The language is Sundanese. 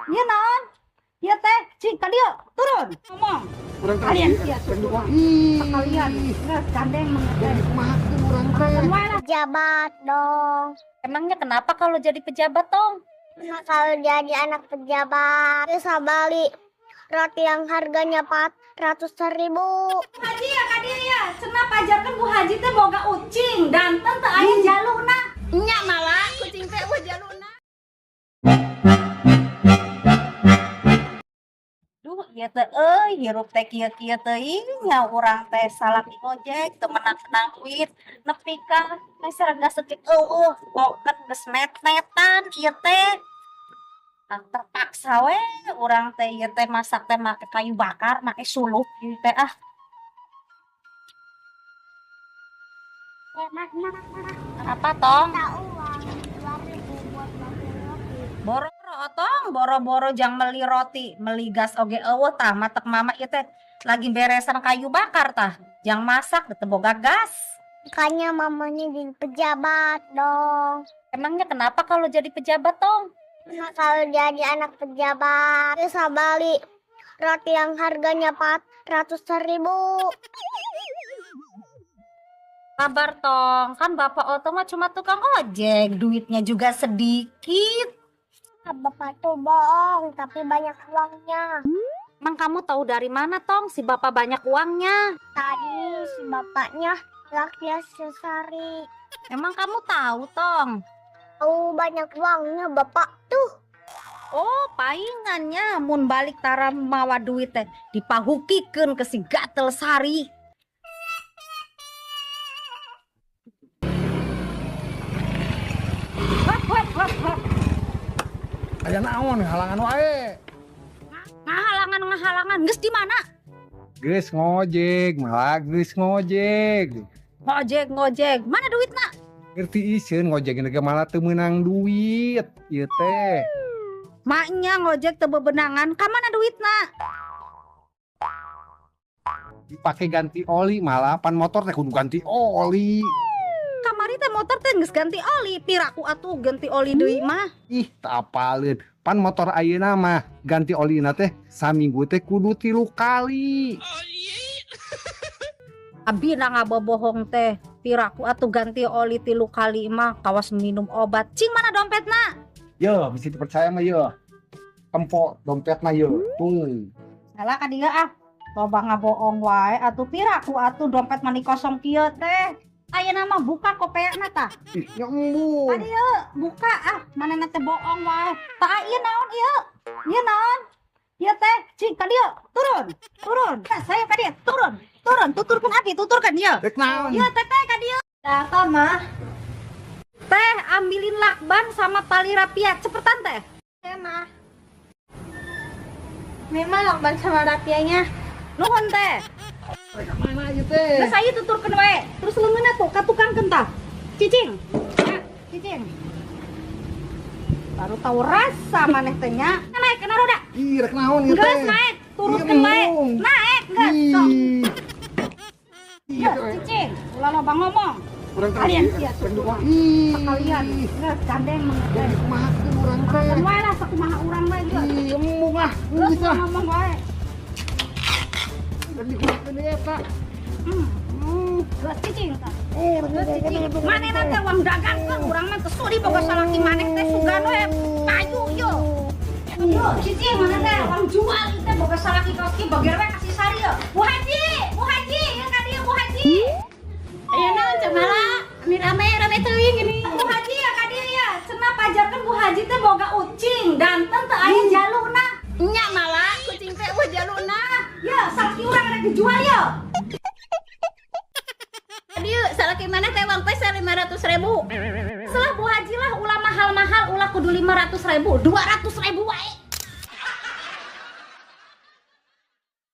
Ieu naon? Ieu teh, cing ka dieu, turun. Ngomong. Urang teh Kalian sia dua. Sekalian geus gandeng mah. Kumaha urang teh? Pejabat dong. Emangnya kenapa kalau jadi pejabat, Tong? Nah, kalau jadi anak pejabat bisa beli roti yang harganya 400.000. Haji ya ka dieu ya, cenah pajarkeun Bu Haji teh boga ucing, danten teu aya jaluna. Nya malah kucing teh euweuh jaluna. Duh, ieu teh euy, hirup teh kieu-kieu teuing nya urang teh salaki ngojek teu menang-menang duit nepi ka meser gas setik eueuh, pokeun geus net-netan ieu teh. Ah, terpaksa we urang teh ieu teh masak teh make kayu bakar, make sulup ieu teh ah. Apa, Tong? Minta uang 2.000 buat beli roti. Boro-boro Otong, boro-boro jang meli roti, meli gas oge eueuh tah matek mama ieu teh lagi beresan kayu bakar tah. Jang masak teu boga gas. Makanya mamanya jadi pejabat dong. Emangnya kenapa kalau jadi pejabat, Tong? Nah, kalau jadi anak pejabat bisa beli roti yang harganya 400.000. Kabar, Tong, kan Bapak Otong mah cuma tukang ojek, duitnya juga sedikit. Bapak tuh bohong, tapi banyak uangnya. Emang kamu tahu dari mana, Tong, si Bapak banyak uangnya? Tadi si bapaknya laki sesari. Emang kamu tahu, Tong? Tahu banyak uangnya bapak tuh. Oh, paingannya mun balik tara mawa duit teh dipahukikeun ke si Gatel Sari. Hop, hop, hop, hop. Aya naon halangan wae. Ngahalangan, ngahalangan. Geus di mana? Geus ngojek, malah geus ngojek. Ngojek, ngojek. Mana duitna? Ngerti iseun ngojek ge malah teu meunang duit ieu teh. Maknya ngojek teu bebenangan, ka mana duitna? Dipake ganti oli malah pan motor teh kudu ganti oli. Kamari teh motor teh geus ganti oli, piraku atuh ganti oli deui mah. Ih, teu apaleun. Pan motor ayeuna mah ganti olina teh saminggu teh kudu 3 kali. Abi na ngabobohong teh, piraku atuh ganti oli 3 kali mah kawas minum obat. Cing mana dompetna? Yo, bisa dipercaya mah yo. Tempo dompetna yo. Tuh. Salah ka dieu ah. Loba ngabohong wae atuh piraku atuh dompet mani kosong kieu teh. Ayeuna mah buka kopeana tah. Ih, nya embung. Tadi ieu buka ah, manehna teh bohong wae. Tah ieu naon ieu? Ieu naon? Ieu teh cing ka dieu, turun. Turun. Tah, saya ka dieu, turun. Turun, tuturkeun abi, tuturkeun ieu. Rek naon? Ieu teh teh ka dieu. Apa mah? Teh ambilin lakban sama tali rapia, cepetan teh. Ya mah. Memang lakban sama rapianya. Nuhun teh. Rek ka mana ieu teh? Geus ayo tuturkeun wae. Terus leungeunna tuh ka tukangkeun tah. Cicing. Ya, cicing. Baru tahu rasa maneh teh nya. Naik kana roda. Ih, rek naon ieu teh? Geus naik, turutkeun wae. Embung. Naik geus. Sok. Ih. Geus cicing. Ulah loba ngomong. Urang teh Kalian sia dua. Sekalian geus gandeng mah. Jadi kumaha urang teh? Wae lah sakumaha urang wae geus. Ih, embung ah. Geus Geus ah. ngomong wae. Jadi kumaha eta? Geus cicing tah. Oh, Geus cicing. Manehna teh uang dagangkeun urang mah teu sudi boga salaki maneh teh sugan we payu yo. Yo, cicing maneh teh uang jual ieu teh boga salaki kaos kieu bager we kasih sari yo. Bu Haji, Bu Haji, ieu ka dieu Bu Haji. Aya naon cemala? Ini rame-rame teuing gini. Bu Haji ya ka dieu ya. Cenah pajarkeun Bu Haji teh boga ucing, danten teu aya jaluna. Nya malah kucing teh euweuh jaluna. Ya, salaki urang rek dijual yo. Dieu salaki maneh teh uang pesa 500.000. Selah Bu Haji lah ulah mahal-mahal ulah kudu 500.000, 200.000 wae.